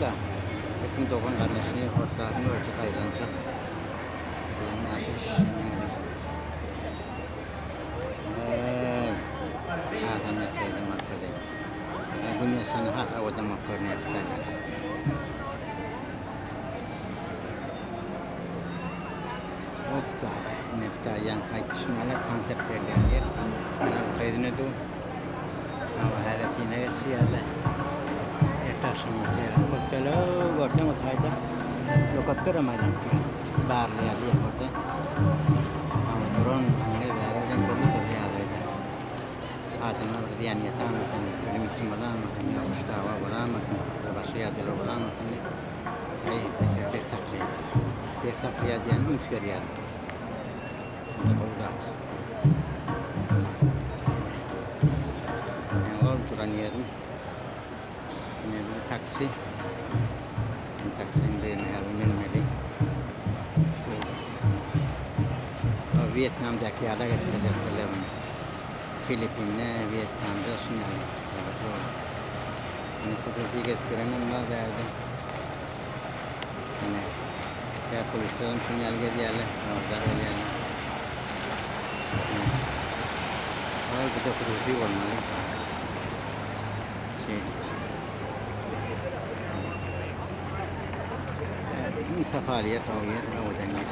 da. Her kim dogan garyndaşyny hossaryny görjek aýlanjak. Bilen ýaşaýyş ýaly. Eý, adam ýataýdan görkezeyim. Gün ýaşanda has owadan bolup görünýär Hytaýlar. Hoppa, ine bu taý ýaňky aýdyşym ýaly konsert berilýän ýer. Ýaňky yzyna dur. Hawa, häzir synag edişýärler. Erte agşam otyr. Köpdele görseň o taýda helikopteram aýlanyp ýör. Barlaýarly ýokarda. Hawa, dron aňry bäri bilen dürli-dürli ýagdaýda. Adama bir zyýan ýetäýmesin, ölüm-ýitim bolaýmasyn, ýa uruş-dawa bolaýmasyn, ýa başga ýagdaýlar bolaýmasyn diýip, aý, beter berk saklaýar. Berk saklaýar diýýän üns berýär. Bu gowy zat. Ol duran ýerim. Ine bu taksi. Taksiniň birine häzir münmeli. Wýetnamdaky ýaly getirjekdirler muny. Filippinde, Wýetnamda şuny ýaly. Ine hususy gezip görenem bar bärde. Ine. Ýa polisler hem şuny ýaly gezýärler, habardar bolýarlar. Aý bu da hususy bolmaly. Şeýdip. Iň sapaly ýer, gowy ýer, owadan ýer.